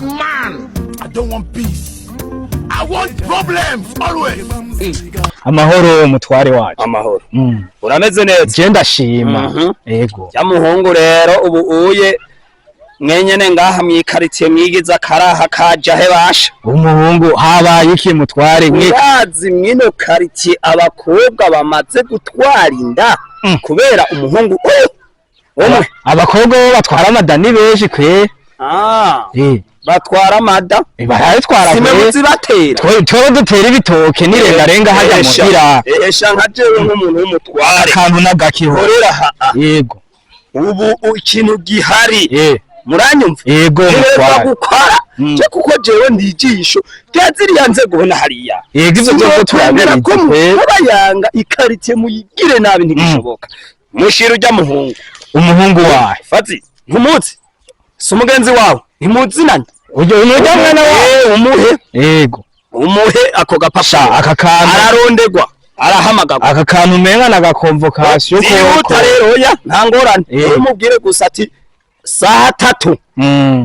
man. I don't want peace. I want problems always. Amahoro, mutware wacu. Amahoro. Urameze neza? Je ndashima. Yego. Ya muhungu rero, ubu uye mwenyene ngaha mwikaritsiye mwigiza akaraha kaja he basha? Umuhungu, habaye iki, mutware? Urazi mwino karitiye abakobwa bamaze gutwara inda kubera umuhungu uyu umwe. Abakobwa bo batwara amada ni benshi kwe. Ah, batwara amada? Barayatwara Simwe kwe. muzibatera? Twe dutera ibitoke n'irengarenga hajya muhira. Esha, nka jewe nk'umuntu w'umutware Akantu n'agakiho. nkorera ha Yego. ubu ikintu gihari, muranyumva? Yego, Ntegerezwa mutware. gukora je, kuko jewe ndi ijisho rya ziriya nzego ubona hariya. Yego, ivyo byose Twemera ko turabizi kwe. mubayanga ikaritiye muyigire nabi, ntibishoboka. Mushira ujya muhungu. Umuhungu wawe? Fazi ntumuzi? Si umugenzi wawe? Ntimuzinanye? Ujya umujya mwana wawe. Umuhe. Yego. Umuhe ako gapapuro. Aka kantu. Ararondegwa, arahamagagwa. Aka kantu umenga na convocation. Zihuta rero, oya, nta ngorane. Umubwire gusa ati saha 3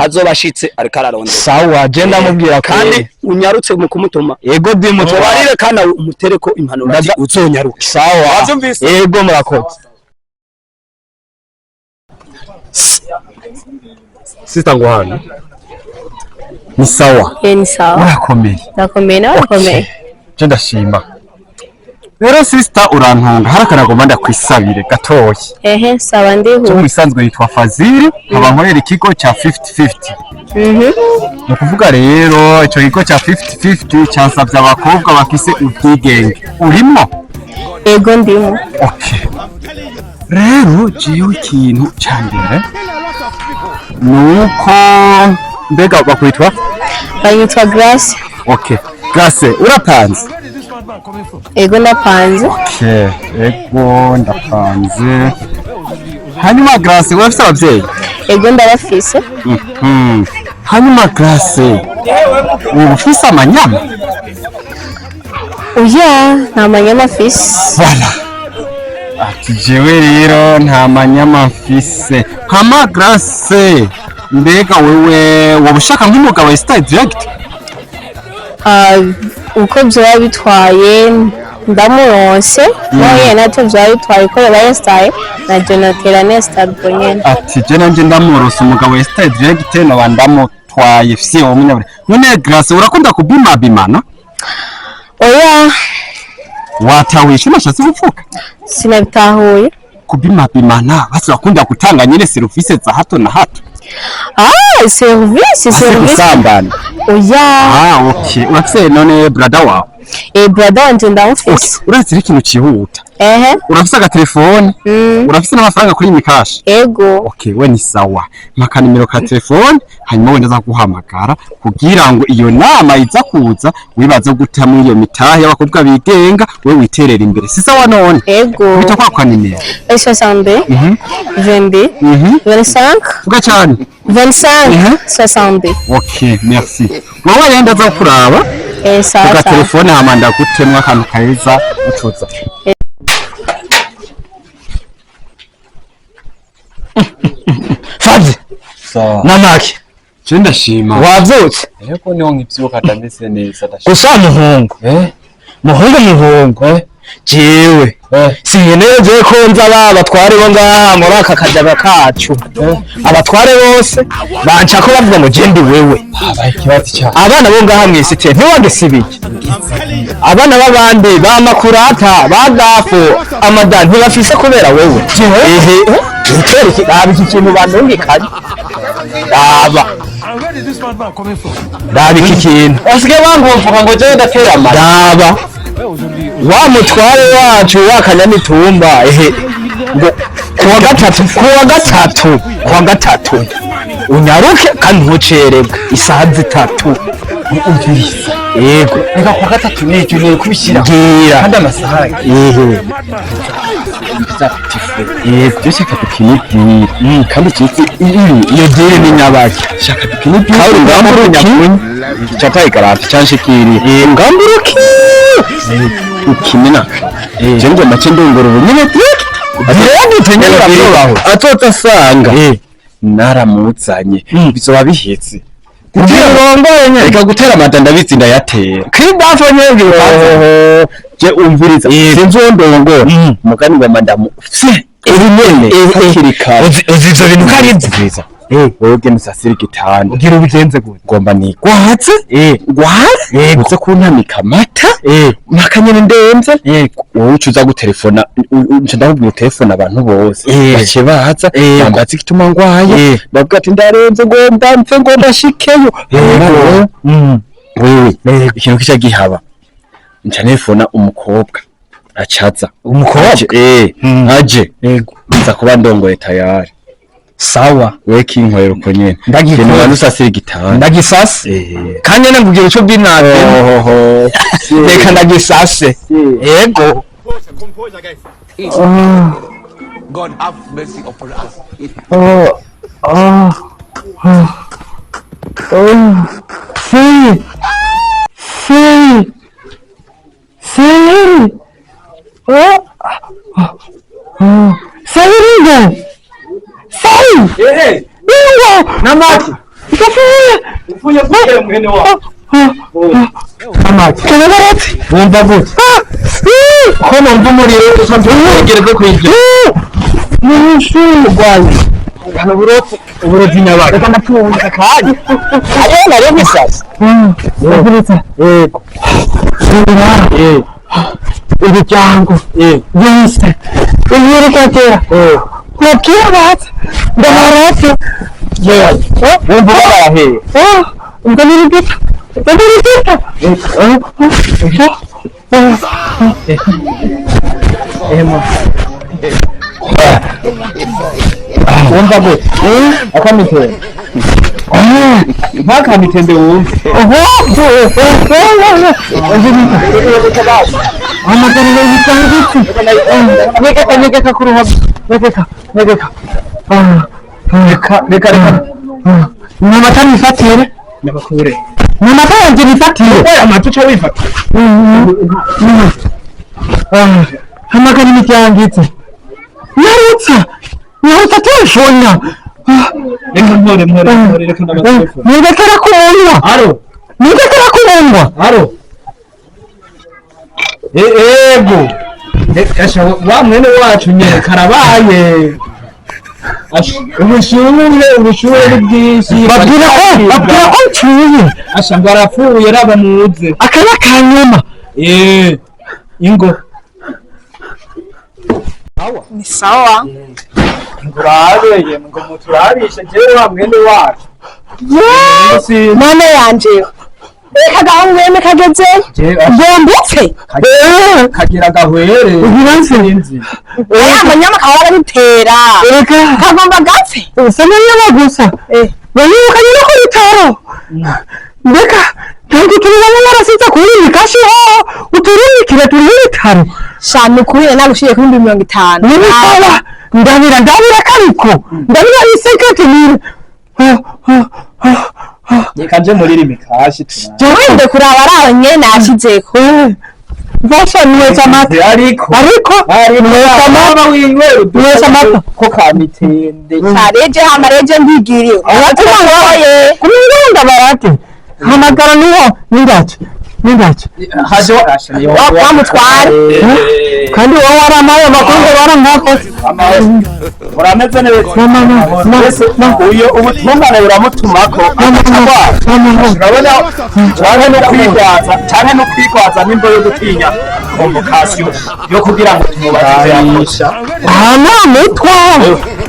azoba ashitse, ariko ararondegwa. Sawa, je ndamubwira kwe. Kandi unyarutse mu kumutuma. Yego di, mutware. Mubarire kandi umutereko impanuro ati uzonyaruke. Sawa. Wavyumvise? Yego, murakoze. Sister Ngwano, ni sawa? Ni sawa. Urakomeye? Ndakomeye, nawe urakomeye? Je ndashima. Rero sister, urantunga, hari akantu agomba ndakwisabire gatoya. Ehe, sawa. Cyo Ndihuta. mu bisanzwe yitwa Fazili, nkaba nkorera ikigo cya 50-50. Ni ukuvuga rero icyo kigo cya 50-50 cyansabye abakobwa bafise ubwigenge. Urimo? Ego, ndimo. Okay. Rero jewe ikintu cya mbere ni uko, mbega bakwitwa? Banyitwa Grace. Okay. Grace, urapanze? Ego, ndapanze. Okay, ego ndapanze. Hanyuma Grace, urafise abavyeyi? Ego, ndabafise. Hanyuma Grace, uba ufise amanyama? Oya, nta manyama afise. Voilà. Ati jewe rero nta manyama mfise. Hama Grace, mbega wewe woba ushaka nk'umugabo wa style direct? Ah, uko vyoba bitwaye ndamuronse nawe natwe vyoba bitwaye ko yoba yesitaye, na Jonathan nesitaye ubwo nyene. Ati je nanje ndamurose umugabo wa style direct noba ndamutwaye fye uwo munyabure. None Grace, urakunda kubimabimana? Oya. Watahuye ico nashatse kuvuga? Sinabitahuye. Kubimabimana, basi bakunda gutanga nyene serivisi za hato na hato. Ah, service, service. Gusambana. Oya. Ah, okay. Urafise none brother wawe? Eh, brother wanje ndamufise. Uretse rero ikintu cihuta. Ehe. Urafise agatelefone? Urafise n'amafaranga kuri mikashi? Ego. Okay, we ni sawa. Mpa nimero ka telefone, hanyuma wenda aza guhamagara kugira ngo iyo nama iza kuza wibaze guta muri iyo mitahe y'abakobwa bigenga, we witerera imbere. Si sawa none? Ego. Bita kwa kwa nimero. 62 22 25. Vuga cyane. 25 62. Okay, merci. Wowe rero ndaza kuraba. Eh, sawa. Kuga Sawa. telefone, hama ndagutemwa akantu keza ucuza. Fazi. Sawa. Namaki? Je ndashima. Wavyutse? Yego, niho nkivyuka ndameze neza, ndashima. Gusa muhungu. Muhungu, muhungu. Jewe. Sinkeneye je ko nza ba batware bo ngaha muri aka kajaga kacu. Abatware bose banca ko bavuga ngo je ndi wewe. Habaye ikibazo cya Abana bo ngaha mw'isite ntiwangesibiye. Abana b'abandi ba makurata ba gafu amada ntibafise kubera wewe. Ehe. Kubera iki? Raba iki kintu bandungikanye. Raba. Raba iki kintu. Basigaye bangomvuga ngo jewe ndatera amara. Raba wa mutware wacu wa kanyamitumba, ehe, ngo kuwa gatatu, kuwa gatatu, kuwa gatatu unyaruke kandi ntucererwe, isaha 3. Umviriza. Yego. Reka, kuwa gatatu n'icyo niyo kubishyira. Mbwira. Kandi amasaha Ehe. Yego, je shaka dukine deal. Kandi kitse Iyo deal ni nyabaki? Shaka dukine deal. Kauri ngamburuki. Chataye garanti cyanshikiriye. Ngamburuki. Ukine na. Je ngo make ndongora ubu nyene direct. Direct nyene urabyubaho. Azoza asanga naramuzanye, bizoba bihetse. Urongore nyene. Reka gutera amada, ndabizi ndayatera. Kidafo nyene. Je umviriza, sinzi uwo ndongora umugani wa madamu se uri nyene hakiri kare. Uzi ivyo bintu ko ari ivyo? Umviriza, wewe ugenda usasire igitanda. Ugira ubigenze gute? Ngomba nigwaze ngware, uze kuntamika amata mpaka nyene ndemvye. Wowe uca uza gutelefona, nca ndakubwira utelefona abantu bose bace baza bambaza igituma ngwaye, bavuga ati ndaremvye, ngomba mpfe, ngomba nshikeyo. Hanyuma rero wewe ikintu kica gihaba, nca nelefona umukobwa acaza. Umukobwa? Aje, aje nza kuba ndongoye tayari. Sawa. We kinkorera uko nyene. Ndagikora. Genda ubanze usasire igitanda. Ndagisase. Kandi nyene ngugira ico bw'inabi. Ohoho. Reka ndagisase. Yego. God have mercy upon us. Namaki. Ufuye kugira mwene wawe. Namaki. Wumva gute? Ko numva umuriro usanzwe kwinjira. Urwaye. Hano burotse uburozi nyabaga. Reka ndapfunza akanya. Ayo nariyo misasa. Yego. Imiryango yose ibirikatera nabwira ndabarate. Wumva ubabara Ubwo nirigita, ubwo nirigita. Wumva gute? Akamitende. Ntakamitende wumve. Amagariro yitangitse. Nyegeka, nyegeka ku ruhame, nyegeka, nyegeka. Reka, reka, reka. Ni amata nifatire. Nabakure. Ni amata yanjye nifatire. Oya, amata uca wifata. Hamagara imiryango itse. Nyarutsa, nyarutsa, telefona. Reka mpore, mpore, mpore, reka ndabatelefone. Nindekera kubundwa. Aro. Nindekera kubundwa. Aro. Ego. Asha wa mwene wacu nyene karabaye. Asha ubushuhe, ubushuhe ni bwinshi. Babwira ko nciye. Asha ngo arapfuye, raba muze. Akaba kanyuma. Ingo. Ni sawa. Ngurabeye ngo muturabishe jewe wa mwene wacu. Mama yanje, reka gahungu yeme kageze ngombutse. Kagira gahwere. Ubibanze. Aya manyama kaba arabitera. Reka. Kagomba gapfe. Usa n'anyama gusa. Banyirukanye no ku bitaro. Mbega ntabwo turi bamwe barasize kuri iyi kashi hoho uturungikire turi ibitaro. Shana ukuri nagushiye kuri 50,000. Ni sawa, ndabira, ndabira kariko ndabira iseketi mire. Reka nje muri rimi kashi tuna. Jewe kuraba araba nyene nashizeko. Mfasha nweza amata. Ariko ariko nweza amata. Wiwe. Nweza amata. Ko kamitende. Kareje hama reje mbigiriye. Abatima Oye. kumwirunda barate hamagara niho nindace nindace. Haje Wa mutware. Kandi wowe waramaye amakuru ngo barankakoze. Urameze neza. Mama, mama. Uyo ubutungane buramutumako Mama. Urabona, canke no kwigwaza, canke no kwigwaza n'imvo yo gutinya convocation yo kugira ngo tumubaze yakoze. Hana mutwa,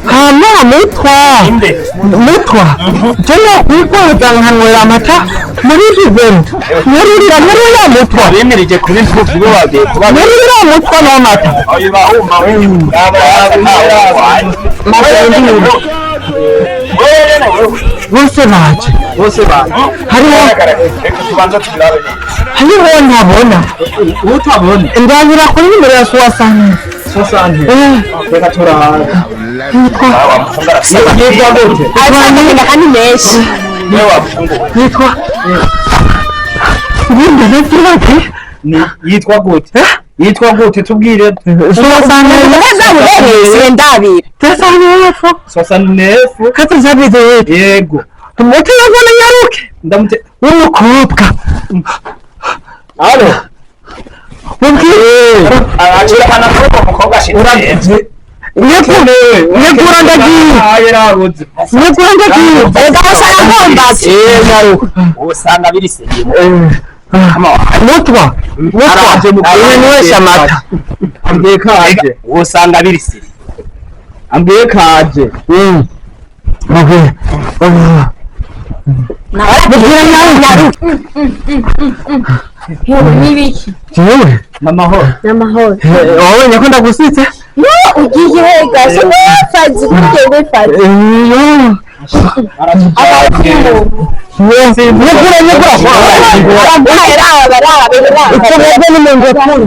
hana mutwa. Inde? Mutwa je nokwigwaza nkanywera amata muri bibero muri uriya mutwa. Bemirije kuba imfuvyi bo bagiye kuba Muri uriya mutwa n'amata. Oyo bahuma wewe. Bose baje. Bose baje. Hariho Reka tubanza tubirabe. Hariho ntabona. Utabona. Ndabira kuri nimero ya soixante. Soixante. Reka turabe. Yitwa Yitwa gute? Ariko kandi menshi. Yitwa ubundi ntabyibate. Ni yitwa gute? Yitwa gute, tubwire. Soixante. Neza uhereye ndabira. 69. 69. 478. Yego. Tumutelefone nyaruke. Ndamute. W'umukobwa. Alo. Mubwire. Aracira na kuko mukobwa ashitse. Nyekura, nyekura ndagiye. Aye rabuze. Nyekura ndagiye. Ega usanga nkombaze. Eh, nyaruka. Usanga biriseye. Mutwa. Mutwa. Araje mu Winywesha amata. Ambwiye kaje. Usanga biriseye. Ambwiye kaje. Okay. Mubwire nyaruka. Yewe n'ibiki? Jewe. Namahoro. N'amahoro. Wowe nyako ndagusitse. No, ugiye hega se fazi kugiye fazi. Eh, yo. Nyekura, nyekura. Araguhaye raba raba raba. Icyo ni mu ngukuru.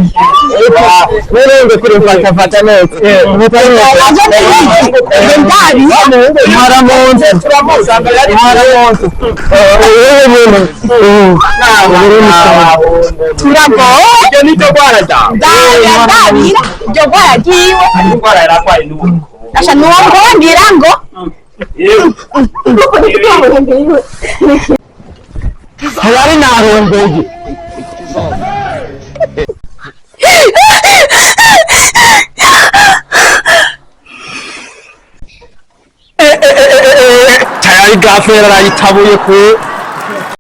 Wewe kuri mfata fata neza. Fata neza. Aje ndabi. Mara munsi. Mara munsi. Wewe nyene. Turagowe. Ibyo nibyo rwara ryawe. Ndabira ndabira. Iryo gwara ryiwe. Indwara yararwaye n'ubu. Asha nuwo ngira ngo. Harari narongeye. Tayari gafera arayitabuye ku.